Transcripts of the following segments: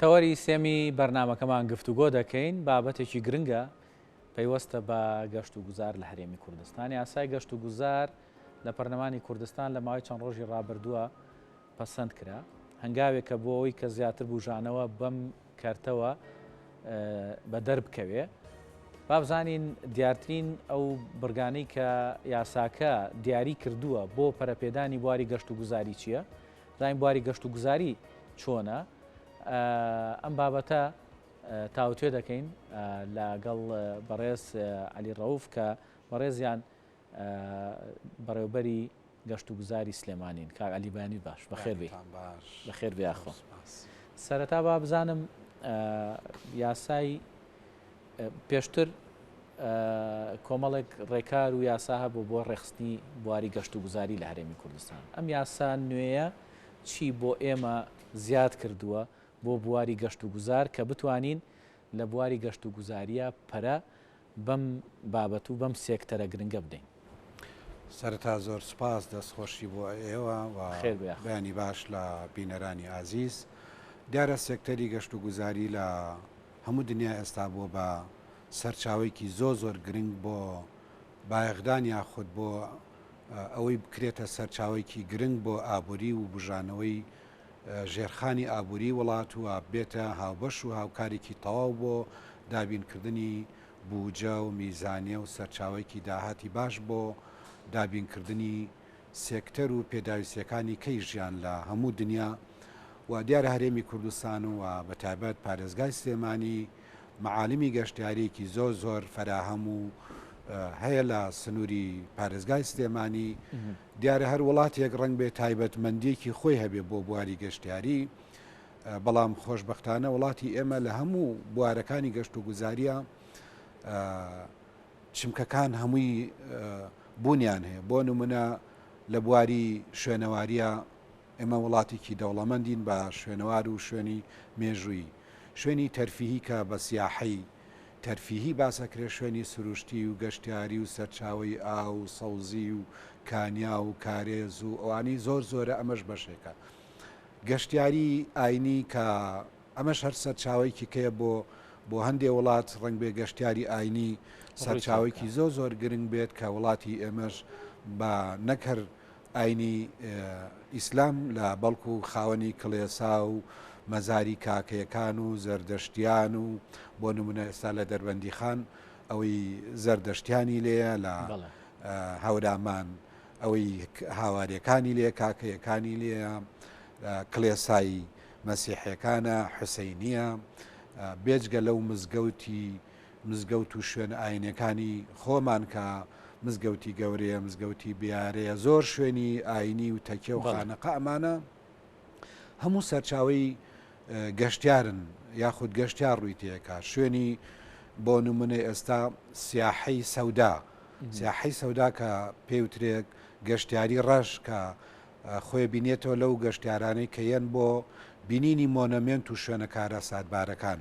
تەوەری سێمی بەرنامەکەمان گفتوگۆ دەکەین، بابەتێکی گرنگە پەیوەستە بە گەشت و گوزار لە هەرێمی کوردستان. یاسای گەشت و گوزار لە پەرلەمانی کوردستان لە ماوەی چەند ڕۆژی ڕابردووە پەسەند کرا. هەنگاوێکە بۆ ئەوەی کە زیاتر بوژانەوە بەم کەرتەوە بەدەر بکەوێ. با بزانین دیارترین ئەو بڕگانەی کە یاساکە دیاری کردووە بۆ پەرەپێدانی بواری گەشت و گوزاری چییە؟ زانین بواری گەشت و گوزاری چۆنە؟ ئەم بابەتە تاوتوێ دەکەین لەگەڵ بەڕێز عەلی ڕەوف کە بەڕێزیان بەڕێوبەری گەشت و گوزاری سلێمانین. کاک عەلی بەیانیت باش، بەخێر بێی. بەخێر بێ ئاخۆ. سەرەتا با بزانم یاسای پێشتر کۆمەڵێک ڕێکار و یاسا هەبوو بۆ ڕێکخستنی بواری گەشت و گوزاری لە هەرێمی کوردستان. ئەم یاسا نوێیە چی بۆ ئێمە زیاد کردووە بۆ بواری گەشت و گوزار کە بتوانین لە بواری گەشت و گوزاریە پەرە بەم بابەت و بەم سێکتەرە گرنگە بدەین؟ سەرەتا زۆر سوپاس دەستخۆشی بۆ ئێوە و بەیانی باش لە بینەرانی ئازیز. دیارە سێکتەری گەشت و گوزاری لە هەموو دنیا ئێستا بووە بە سەرچاوەیەکی زۆر زۆر گرنگ بۆ بایەخدان یاخود بۆ ئەوەی بکرێتە سەرچاوەیەکی گرنگ بۆ ئابووری و بوژانەوەی ژێرخانی ئابووری وڵات و بێتە هاوبەش و هاوکارێکی تەواو بۆ دابینکردنی بوجە و میزانیە و سەرچاوەیەکی داهاتی باش بۆ دابینکردنی سێکتەر و پێداویستیەکانی کەی ژیان لە هەموو دنیا و دیارە هەرێمی کوردستان و بە تایبەت پارێزگای سلێمانی مەعالمی گەشتیاریەکی زۆر زۆر فەراهەم و هەیە لە سنووری پارێزگای سلێمانی دیارە هەر وڵاتێک ڕەنگ بێ تایبەتمەندیەکی خۆی هەبێ بۆ بواری گەشتیاری بەڵام خۆشبەختانە وڵاتی ئێمە لە هەموو بوارەکانی گەشت و گوزاریە چمکەکان هەمووی بوونیان هەیە بۆ نمونە لە بواری شوێنەواریە ئێمە وڵاتێکی دەوڵەمەندین بە شوێنەوار و شوێنی مێژوویی شوێنی تەرفیهی کە بە سیاحەی تەرفیهی باسەکرێ شوێنی سروشتی و گەشتیاری و سەرچاوەی ئاو و سەوزی و کانیا و کارێز و ئەوانەی زۆر زۆرە ئەمەش بەشێکە گەشتیاری ئاینی کە ئەمەش هەر سەرچاوەیەکی کەیە بۆ بۆ هەندێ وڵات ڕەنگبێ گەشتیاری ئاینی سەرچاوەیەکی زۆر زۆر گرنگ بێت کە وڵاتی ئێمەش بە نەک هەر ئاینی ئیسلام لە بەڵکو خاوەنی کڵێسا و مەزاری کاکەیەکان و زەردەشتیان و بۆ نمونە ئێستا لە دەربەندیخان ئەوەی زەردەشتیانی لێیە لە هەورامان ئەوەی هاوارەکانی لێ کاکەیەکانی لێیە کڵێسای مەسیحیەکانە، حوسەینیە، بێجگە لەو مزگەوتی مزگەوت و شوێنە ئاینیەکانی خۆمان کە مزگەوتی گەورەیە، مزگەوتی بیارەیە، زۆر شوێنی ئاینی و تەکیە و خانەقا ئەمانە هەموو سەرچاوەی گەشتیارن یاخود گەشتیار ڕووی تێکا شوێنی بۆ نمونە ئێستا سیاحەی سەودا سیاحەی سەودا کە پێوترێک گەشتیاری ڕەش کە خۆی بینێتەوە لەو گەشتیارانەی کە یەن بۆ بینینی مۆنەمێنت و شوێنە کارەساتبارەکان.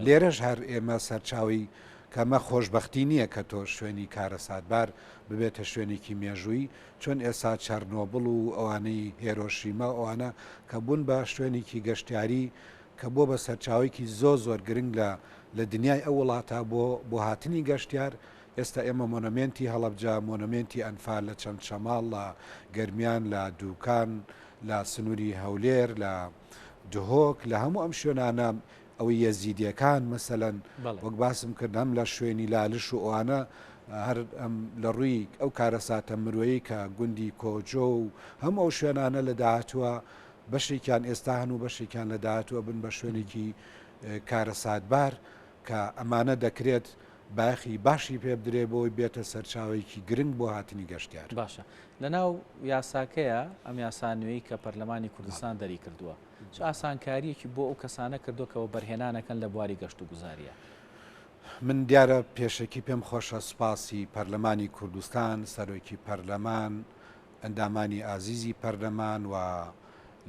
لێرەش هەر ئێمە سەرچاوەی کە ئەمە خۆشبەختی نییە کە تۆ شوێنی کارەساتبار ببێتە شوێنێکی مێژوویی، چۆن ئێستا چەرنۆبڵ و ئەوانەی هێرۆشیما و ئەوانە کە بوون بە شوێنێکی گەشتیاری کە بووە بە سەرچاوەیەکی زۆر زۆر گرنگ لە لە دنیای ئەو وڵاتە بۆ بۆ هاتنی گەشتیار، ئێستا ئێمە مۆنۆمێنتی هەڵەبجە، مۆنۆمێنتی ئەنفال لە چەمچەماڵ، لە گەرمیان، لە دووکان، لە سنووری هەولێر، لە دهۆک، لە هەموو ئەم شوێنانە، ئەوەی یەزیدییەکان مەسەلەن وەک باسم کرد هەم لە شوێنی لالش و ئەوانە هەر ئەم لە ڕووی ئەو کارەساتە مرۆیی کە گوندی کۆجۆ و هەموو ئەو شوێنانە لە داهاتووە بەشێکیان ئێستا هەن و بەشێکیان لە داهاتووە بن بە شوێنێکی کارەساتبار کە ئەمانە دەکرێت بایەخی باشی پێ بدرێت بۆی بێتە سەرچاوەیەکی گرنگ بۆ هاتنی گەشتیار. باشە لەناو یاساکەیا ئەم یاسا نوێی کە پەرلەمانی کوردستان دەریکردووە چ ئاسانکاریەکی بۆ ئەو کەسانە کردووە کە وەبەرهێنان ئەکەن لە بواری گەشتوگوزاریا؟ من دیارە پێشەکی پێم خۆشە سوپاسی پەرلەمانی کوردستان، سەرۆکی پەرلەمان، ئەندامانی ئازیزی پەرلەمان و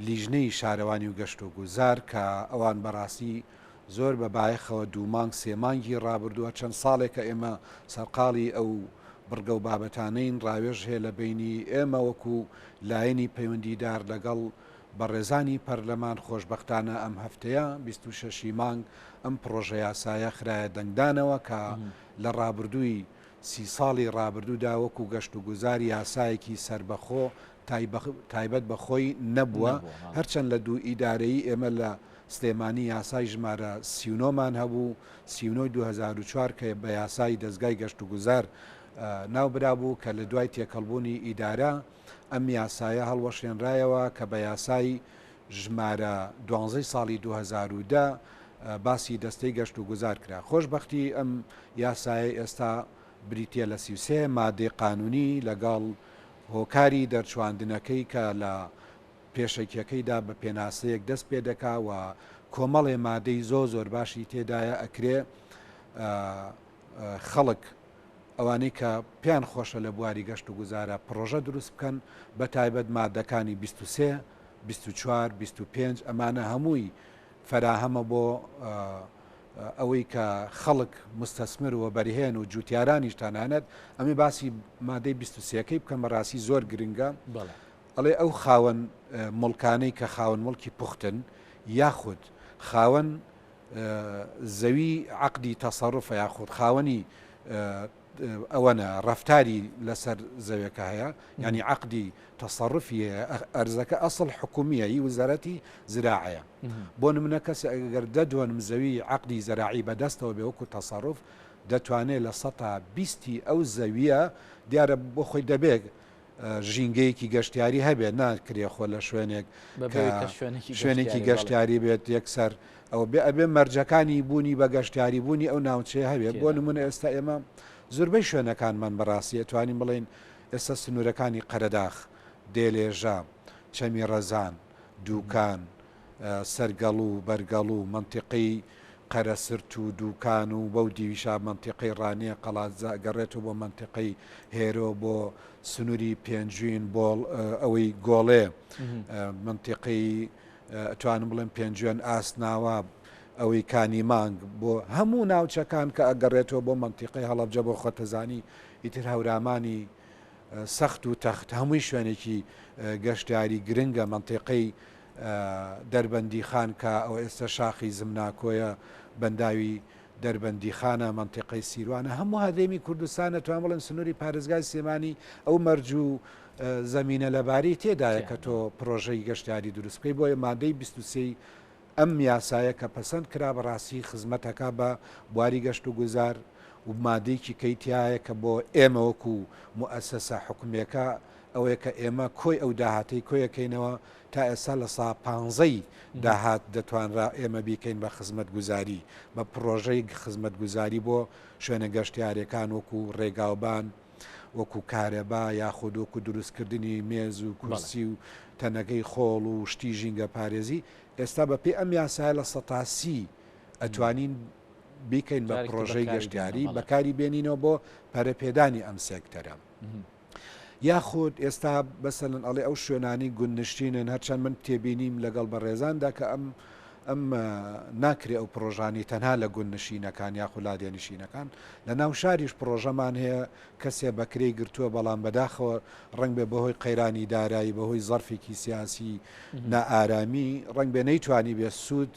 لیژنەی شارەوانی و گەشتوگوزار کە ئەوان بەڕاستی زۆر بە بایەخەوە دوو مانگ سێ مانگی ڕابردووە چەند ساڵێکە ئێمە سەرقاڵی ئەو بڕگە و بابەتانەین ڕاوێژ هەیە لە بەینی ئێمە وەکو لایەنی پەیوەندیدار لەگەڵ بەڕێزانی پەرلەمان خۆشبەختانە ئەم هەفتەیە 26 ی مانگ ئەم پڕۆژەیاسایە خرایە دەنگدانەوە کە لە ڕابردووی سی ساڵی ڕابردوودا وەکو گەشتوگوزار یاسایەکی سەربەخۆ تایبەت بە خۆی نەبووە، هەرچەند لە دوو ئیدارەیی ئێمە لە سلێمانی یاسای ژمارە 39 مان هەبوو، 39 2004 کە بە یاسای دەزگای گەشتوگوزار ناوبرابوو کە لە دوای تێکەڵبوونی ئیدارە ئەم یاسایە هەڵوەشێنرایەوە کە بە یاسای ژمارە دوانزەی ساڵی 2010 باسی دەستەی گەشتوگوزار کرا. خۆشبەختی ئەم یاسایەی ئێستا بریتییە لە 33 مادەی قانونی لەگەڵ هۆکاری دەرچواندنەکەی کە لە پێشەکیەکەیدا بە پێناسەیەک دەست پێ دەکا و کۆمەڵێ مادەی زۆر زۆر باشی تێدایە ئەکرێ خەڵک ئەوانەی کە پێیان خۆشە لە بواری گەشت و گوزارە پڕۆژە دروست بکەن بە تایبەت مادەکانی 23 24 25 ئەمانە هەمووی فەراهەمە بۆ ئەوەی کە خەڵک مستەسمر وەبەرهێن و جوتیارانیش تەنانەت ئەمێ باسی مادەی 23 کەی بکەم بەڕاستی زۆر گرنگە ئەڵێ ئەو خاوەن مڵکانەی کە خاوەن مڵکی پوختن یاخود خاوەن زەوی عقدی تەسەڕفە یاخود خاوەنی ئەوەنە ڕەفتاری لەسەر زەوێکە هەیە ینی عقدی تەسەڕفی هەیە ئەرزەکە ئەسڵ حکومیە هی وزارەتی زراعەیە بۆ نمونە کەسێ ئەگەر دە دۆنم زەوی عقدی زەراعی بەدەستەوە بێ وەکو تەسەڕف دەتوانێت لە سەتا بیستی ئەو زەویە دیارە بۆ خۆی دەبێت ژینگەیەکی گەشتیاری هەبێت ناکرێ خۆ لە شوێنێک شوێنێکی گەشتیاری بێت یەکسەر ئەو بێ ئەبێ مەرجەکانی بوونی بە گەشتیاری بوونی ئەو ناوچەیە هەبێت بۆ نمونە ئێستا ئێمە زۆربەی شوێنەکانمان بەڕاستی ئەتوانین بڵێین ئێستا سنوورەکانی قەرەداخ، دێلێژە، چەمی ڕەزان، دووکان، سەرگەڵوو، بەرگەڵوو، مەنتیقەی قەرەسرت و دووکان و بەو دیویشا مەنتیقەی ڕانیە، قەڵادزە ئەگەڕێتەوە بۆ مەنتیقەی هێرۆ بۆ سنووری پێنجوین بۆ ئەوەی گۆڵێ مەنتیقەی ئەتوانم بڵێم پێنجوێن ئاسناوە ئەوەی کانی مانگ بۆ هەموو ناوچەکان کە ئەگەڕێتەوە بۆ مەنتیقەی هەڵەبجە بۆ خۆتەزانی ئیتر هەورامانی سەخت و تەخت هەمووی شوێنێکی گەشتیاری گرنگە مەنتیقەی دەربەندیخان کە ئەوە ئێستا شاخی زمناکۆیە بەنداوی دەربەندیخانە مەنتیقەی سیروانە هەموو هەرێمی کوردستانە توان بڵێم سنووری پارێزگای سلێمانی ئەو مەرج و زەمینە لەبارەی تێدایە کە تۆ پرۆژەی گەشتیاری دروست بکەی بۆیە مادەی 23 ئەم یاسایە کە پەسەند کرا بەڕاستی خزمەتەکە بە بواری گەشت و گوزار و مادەیەکی کەی تیایە کە بۆ ئێمە وەکو موئەسەسە حکومیەکە ئەوەیە کە ئێمە کۆی ئەو داهاتەی کۆیەکەینەوە تا ئێستا لە سا پانزەی داهات دەتوانرا ئێمە بیکەین بە خزمەتگوزاری بە پڕۆژەی خزمەتگوزاری بۆ شوێنە گەشتیارەکان وەکو ڕێگاوبان وەکو کارەبا یاخود وەکو دروستکردنی مێز و کورسی و تەنەکەی خۆڵ و شتی ژینگە پارێزی ئێستا بە پێی ئەم یاسایە 30% ئەتوانین بیکەین بە پڕۆژەی گەشتیاری بەکاری بێنینەوە بۆ پەرەپێدانی ئەم سێکتەرە. یاخود ئێستا بەسەلەن ئەڵێ ئەو شوێنانی گوندنشینن هەرچەند من تێبینیم لەگەڵ بەڕێزاندا کە ئەم ئەم ناکرێ ئەو پڕۆژانی تەنها لە گوندنشینەکان یاخود لادێنشینەکان لە ناو شاریش پڕۆژەمان هەیە کەسێ بەکرێی گرتووە بەڵام بەداخەوە ڕەنگ بێ بەهۆی قەیرانی دارایی بەهۆی زەرفێکی سیاسی نائارامی ڕەنگ بێ نەیتوانی بێ سوود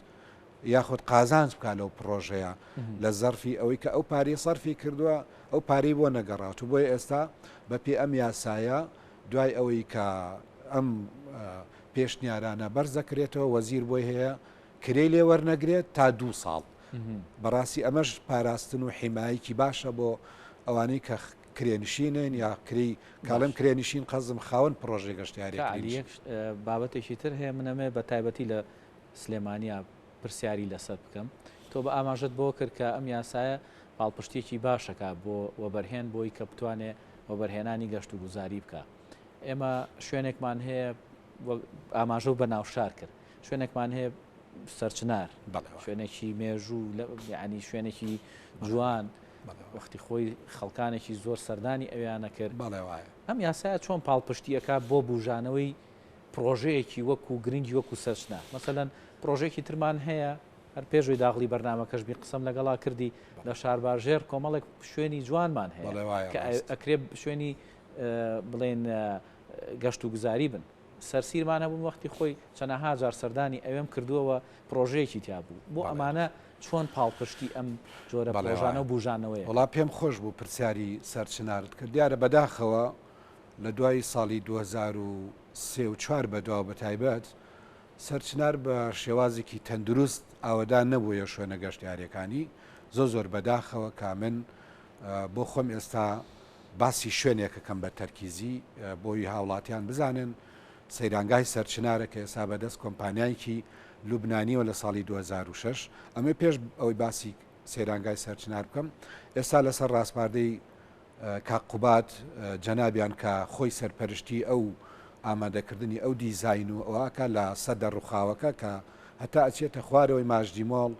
یاخود قازانج بکات لەو پڕۆژەیە لە زەرفی ئەوەی کە ئەو پارەی سەرفی کردووە ئەو پارەی بۆ نەگەڕاوت و بۆیە ئێستا بە پێی ئەم یاسایە دوای ئەوەی کە ئەم پێشنیارانە بەرز دەکرێتەوە وەزیر بۆی هەیە کرێی لێ وەرنەگرێت تا دوو ساڵ بەڕاستی ئەمەش پاراستن و حیمایەکی باشە بۆ ئەوانەی کە کرێنشینن یا کری کاڵم کرێنشین قەزم خاوەن پرۆژەی گەشتیاری بابەتێکی تر هەیە منەمێ بە تایبەتی لە سلێمانیا پرسیاری لەسەر بکەم. تۆ بە ئاماژەت بەوە کرد کە ئەم یاسایە پاڵپشتیەکی باشەکا بۆ وەبەرهێن بۆی کە بتوانێ وەبەرهێنانی گەشتوگوزاری بکا. ئێمە شوێنێکمان هەیە ئاماژە بە ناوشار کرد. شوێنێکمان هەیە سەرچنار شوێنێکی مێژوو یعنی شوێنێکی جوان وەختی خۆی خەڵکانێکی زۆر سەردانی ئەویانە کرد ئەم یاسایە چۆن پاڵپشتیەکە بۆ بژانەوەی پڕۆژەیەکی وەکو گرنگی وەکو سەرچنار مەسەلەن پڕۆژەیەکی ترمان هەیە هەر پێشوی داغڵی بەرنامەکەش بی قسەم لەگەڵا کردی لە شارباژێڕ کۆمەڵێک شوێنی جوانمان هەیە کە ئەکرێ شوێنی بڵێن گەشت و گوزاری بن. سەرسیرمان هەبوو وەختی خۆی چەنەها جار سەردانی ئەوێم کردووەوە پرۆژەیەکی تیا بوو بۆ ئەمانە چۆن پاڵپشتی ئەم جۆرە پرۆژانە و بوژانەوەیە؟ وەڵا پێم خۆش بوو پرسیاری سەرچنارت کرد دیارە بەداخەوە لە دوای ساڵی 2003 و 4 بەدواوە بەتایبەت سەرچنار بە شێوازێکی تەندروست ئاوەدان نەبوویە شوێنە گەشتیاریەکانی زۆر زۆر بەداخەوە کە من بۆ خۆم ئێستا باسی شوێنێکەکەم بە تەرکیزی بۆی هاوڵاتیان بزانن سەیرانگای سەرچنارە کە ئێستا بەدەست کۆمپانیایەکی لوبنانیەوە لە ساڵی 2006 ئەمە پێش ئەوەی باسی سەیرانگای سەرچنار بکەم ئێستا لەسەر ڕاسپاردەی کاک قوباد جەنابیان کە خۆی سەرپەرشتی ئەو ئامادەکردنی ئەو دیزاین و ئەوکە لە سەدە ڕوخاوەکە کە هەتا ئەچێتە خوارەوەی ماژدی مۆڵ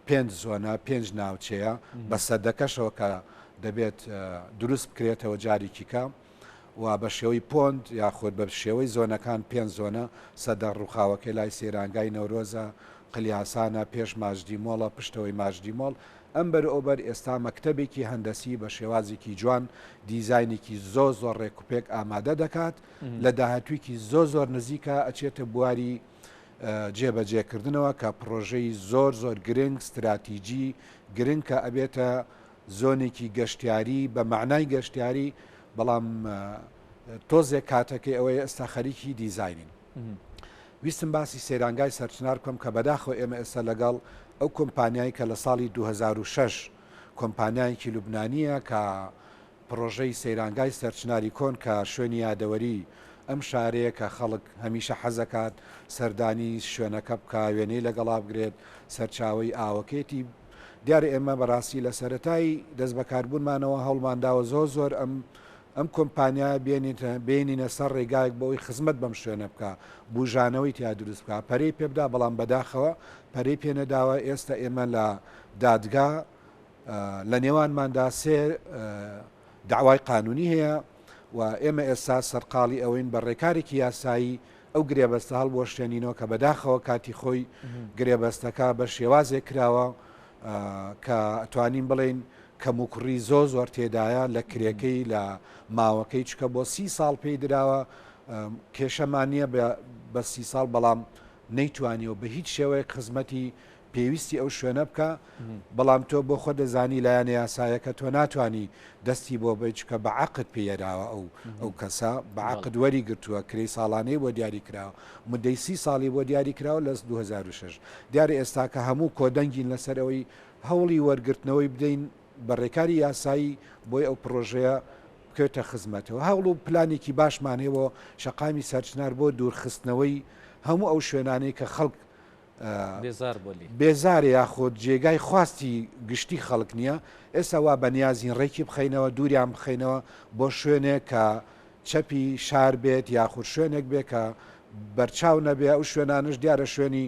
پێنج زۆنە پێنج ناوچەیە بە سەدەکەشەوە کە دەبێت دروست بکرێتەوە جارێکیکە و بە شێوەی pond یاخود بە شێوەی زۆنەکان پێنج زۆنە سەدە ڕوخاوەکەی لای سەیرانگای نەورۆزە قلیاسانە پێش ماجدی مۆڵە پشتەوەی ماجدی مۆڵ ئەم بەر و ئەوبەر ئێستا مەکتەبێکی هەندەسی بە شێوازێکی جوان دیزاینێکی زۆر زۆر ڕێکوپێک ئامادە دەکات لە داهاتوویکی زۆر زۆر نزیکە ئەچێتە بواری جێبەجێکردنەوە کە پڕۆژەی زۆر زۆر گرنگ ستراتیجی گرنگ کە ئەبێتە زۆنێکی گەشتیاری بە مەعنای گەشتیاری بەڵام تۆزێک کاتەکەی ئەوەیە ئێستا خەریکی دیزاینین. ویستم باسی سەیرانگای سەرچنار بکەم کە بەداخەوە ئێمە ئێستا لەگەڵ ئەو کۆمپانیای کە لە ساڵی 2006 کۆمپانیایەکی لوبنانیە کە پڕۆژەی سەیرانگای سەرچناری کۆن کە شوێنی یادەوەری ئەم شارەیە کە خەڵک هەمیشە حەزەکات سەردانی شوێنەکە بکا وێنەی لەگەڵا بگرێت سەرچاوەی ئاوەکەیەتی دیارە ئێمە بەڕاستی لە سەرەتای دەستبەکاربوونمانەوە هەوڵمانداوە زۆر زۆر ئەم ئەم کۆمپانیایە بێنیتە بێنینە سەر ڕێگایەک بۆ ئەوەی خزمەت بەم شوێنە بکا، بوژانەوەی تیا دروست بکا، پەرەی پێ بدا، بەڵام بەداخەوە پەرەی پێ نەداوە، ئێستا ئێمە لە دادگا لە نێوانماندا سێ داوای قانونی هەیە و ئێمە ئێستا سەرقاڵی ئەوەین بە ڕێکارێکی یاسایی ئەو گرێبەستە هەڵبوەشێنینەوە کە بەداخەوە کاتی خۆی گرێبەستەکە بە شێوازێک کراوە کە ئەتوانین بڵێین کەموکوڕی زۆر زۆر تێدایە لە کرێکەی لە ماوەکەی چکە بۆ سی ساڵ پێی دراوە کێشەمان نییە بە سی ساڵ بەڵام نەیتوانیەوە بە هیچ شێوەیەک خزمەتی پێویستی ئەو شوێنە بکە بەڵام تۆ بۆ خۆ دەزانی لایەنە یاسایەکە تۆ ناتانی دەستی بۆ بەی چکە بە عقد پێیەراوە ئەو ئەو کەسە بە عقد وەری گرتووە کرێی ساڵانەی بۆ دیاری کراوە مدەی سی ساڵی بۆ دیاری کراوە لە 2006 دیارە ئێستاکە هەموو کۆدەنگین لەسەر ئەوەی هەوڵی وەرگرتنەوەی بدەین بە ڕێکاری یاسایی بۆی ئەو پڕۆژەیە بکەوێتە خزمەتەوە. هەوڵ و پلانێکی باشمان هەیە بۆ شەقامی سەرچنار بۆ دوورخستنەوەی هەموو ئەو شوێنانەی کە خەڵک بێزار بووە لێی. بێزارە یاخود جێگای خواستی گشتی خەڵک نییە، ئێستا وا بەنیازین ڕێکی بخەینەوە دووریان بخەینەوە بۆ شوێنێک کە چەپی شار بێت یاخود شوێنێک بێت کە بەرچاو نەبێ، ئەو شوێنانەش دیارە شوێنی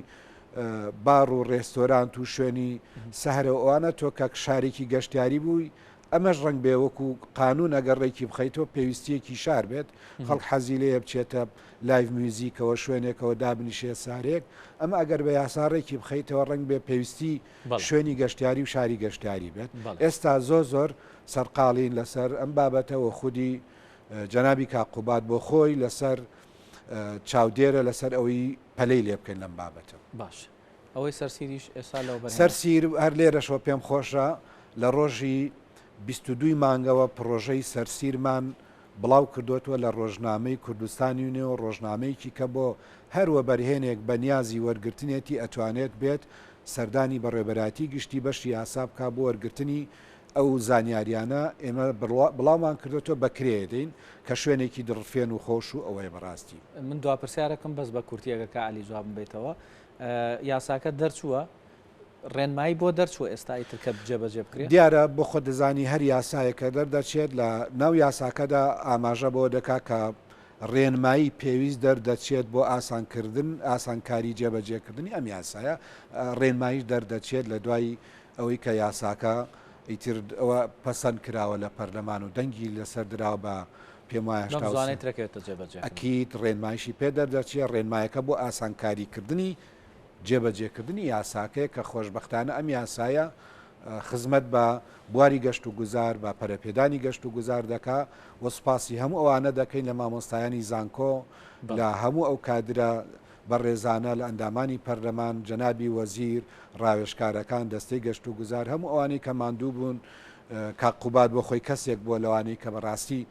باڕ و ڕێستۆرانت و شوێنی سەهرە و ئەوانە، تۆ کە شارێکی گەشتیاری بووی ئەمەش ڕەنگ بێ وەکو قانون ئەگەر ڕێکی بخەیتەوە پێویستیەکی شار بێت خەڵک حەزی لێیە بچێتە live music ەوە شوێنێکەوە دابنیشێ سارێک ئەمە ئەگەر بە یاسا ڕێکی بخەیتەوە ڕەنگ بێ پێویستی شوێنی گەشتیاری و شاری گەشتیاری بێت ئێستا زۆر زۆر سەرقاڵین لەسەر ئەم بابەتەوە خودی جەنابی کاک قوباد بۆ خۆی لەسەر چاودێرە لەسەر ئەوەی پەلەی لێ بکەین لەم بابەتە. باش ئەوەی سەرسیریش ئێستا لە وەبەرهێنان. سەرسیر هەر لێرەشەوە پێم خۆشە لە ڕۆژی 22 ی مانگەوە پڕۆژەی سەرسیرمان بڵاو کردۆتەوە لە ڕۆژنامەی کوردستانی نوێ و ڕۆژنامەیەکی کە بۆ هەر وەبەرهێنێک بە نیازی وەرگرتنێتی ئەتوانێت بێت سەردانی بەڕێوبەرایەتی گشتی بەشی یاسا بکا بۆ وەرگرتنی ئەو زانیاریانە ئێمە بڵاومان کردۆتەوە بە کرێ دەین کە شوێنێکی دڕفێن و خۆش و ئەوەیە بەڕاستی. من دوا پرسیارەکەم بەس بە کورتی ئەگەر کا عەلی جوابم بەیتەوە یاساکە دەرچووە ڕێنمایی بۆ دەرچووە ئێستا ئیتر کە جێبەجێ بکرێ؟ دیارە بۆ خۆت دەزانی هەر یاسایەک کە دەردەچێت لە ناو یاساکەدا ئاماژە بەوە دەکا کە ڕێنمایی پێویست دەردەچێت بۆ ئاسانکردن ئاسانکاری جێبەجێکردنی ئەم یاسایە ڕێنماییش دەردەچێت لە دوای ئەوەی کە یاساکە ئیتر ئەوە پەسەند کراوە لە پەرلەمان و دەنگی لەسەر دراوە بە پێم وایە بەم 83 زوانەی ترەکەوێتە جێبەجێکردن. ئەکید ڕێنمایشی پێ دەردەچێ، ڕێنمایەکە بۆ ئاسانکاریکردنی جێبەجێکردنی یاساکەیە کە خۆشبەختانە ئەم یاسایە خزمەت بە بواری گەشت و گوزار بە پەرەپێدانی گەشت و گوزار دەکا و سوپاسی هەموو ئەوانە دەکەین لە مامۆستایانی زانکۆ لە هەموو ئەو کادرە بەڕێزانە لە ئەندامانی پەرلەمان جەنابی وەزیر ڕاوێژکارەکان دەستەی گەشت و گوزار هەموو ئەوانەی کە ماندوو بوون کاک قوباد بۆ خۆی کەسێک بووە لەوانەی کە بەڕاستی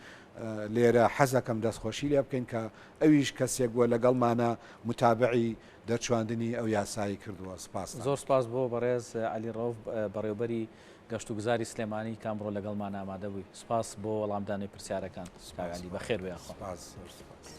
لێرە حەزەکەم دەستخۆشی لێ بکەین کە ئەویش کەسێک بووە لەگەڵمانە متابعی دەرچواندنی ئەو یاسایی کردووە سپاستان. زۆر سپاس بۆ بەڕێز عەلی ڕەوف بەڕێوبەری گەشتوگوزاری سلێمانی کە ئەمڕۆ لەگەڵمان ئامادە بووی. سپاس بۆ وەڵامدانەوەی پرسیارەکان کاک عەلی بەخێر بێی یاخوا. سپاس زۆر سپاس.